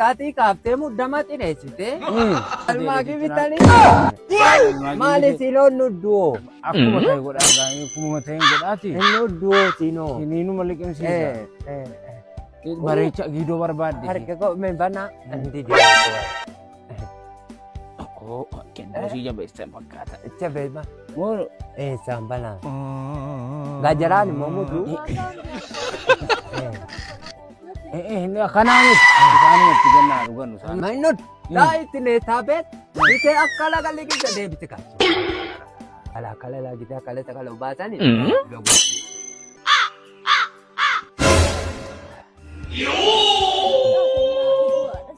Taatii kaaftee muddama xineessite. Almaagii bitanii. Maali siloon nuddu'oo? Akkuma ta'e godhaa gaa'ee akkuma ta'e godhaati. Inni nuddu'oo sinoo. Kiniinuma liqimsiisa. Bareecha giidoo barbaadde. Harka koo mee banaa. Indi Koo kennoosii jabeessa fakkaata. Jabeessa. Moo Eessaan banaa. Gajaraan immoo mudu. Kanaa miti. Isaanumatti kennaa dhugannu isaan. Mainnut. Daa itti leetaa beet. Bitee akka laga liqimsa deebite kan. Ala kala lagitee kala takala baasani.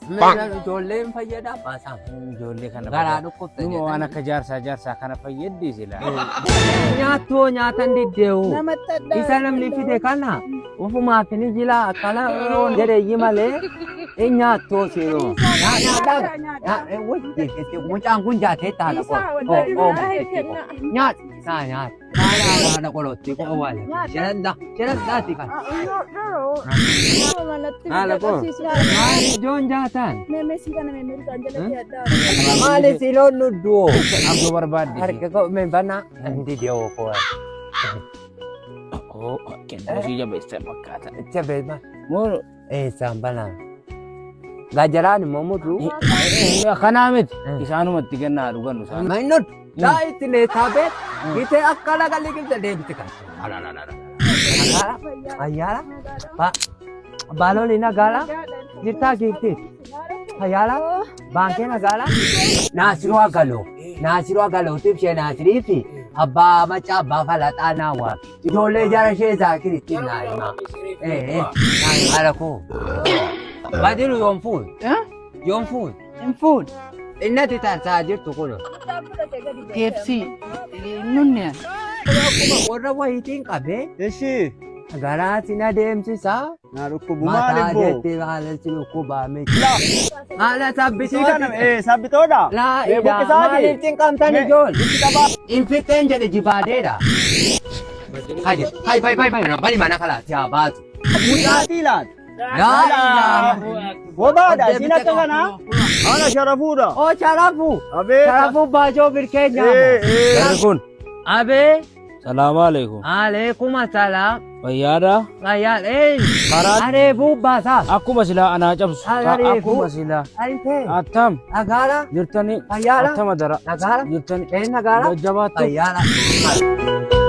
Meeshaan ijoolleen fayyada baasaan. Ijoollee kana Garaa dhukkubsa Numa waan akka jaarsaa jaarsaa kana fayyaddi sila. Nyaattoo nyaatan diddeewu. Namatti adda. Isa namni fide kana ofumaaf ni jila akkana jedheeyyi malee in nyaattoo seenoo. Mucaan kun jaatee taala qola. Nyaat naa nyaat. Haadha qolotti qofa waan. Sharadda sharaddaati kan. Haala koo. Maali ijoon jaataan? Maali siloon nuddu'oo? Abdoo barbaadde. Harka koo mee banaa. Indi dhiyoo koo. Koo kennoosii jabeessa fakkaata. Jabeessa. Moo Eessaan banaa? Gajaraan immoo mudu. Kanaa miti. Isaanumatti kennaa dhugannu isaan. Mainnut. Daa itti leetaa beet. Bitee akka laga liqimsa deebite kan. Ayyaara. Baaloli nagaala. Jirtaa giifti. Ayyaara. Baankee nagaala. Naasiruu Agaloo. Naasiruu Agalootiif ishee Naasirii fi abbaa macaa abbaa falaxaa naa waami. Ijoollee jara ishee zaakir ittiin naa himaa. Ee naa himaa haadha koo. Badiru yoom fuun? Yoom fuun? Hin fuudhu. Innati tarsaa jirtu kun. KFC. Nunni ani. Akkuma warra wayiitiin qabee Ishi garaa sin adeemsisaa. na dhukkubu Mataa maal ibboo? jettee haala si dhukkubaa miti. Haala Isii sabbisii kana sabbitoodha. Laa Mee ilaa buqqisaati. maaliif cinqamtan Mee ijool? itti qabaa. Infixeen jedhe jibaadeedha. Hayi hayi bayi bayi bayi bani mana kala si haa baatu. Mucaatii laata. Laa ilaa. Bobaadha isiin akka kanaa. Ana sharafuudha. Oo sharafu. Abee. Sharafu baajoo birkee nyaamo. Jarri kun. Abee. Salaamu alaikum. Alaikum asalaam. Fayyaadha. Fayyaa ee. Karaa Areefuu baasaa. akkuma silaa anaa cabsu. Areefuu. Akkuma silaa. Ayitee. Attam Nagaara. jirtanii. Fayyaadha. Attama dara. Nagaara. Jirtanii. Ee nagaara. Jajjabaattu. Fayyaadha.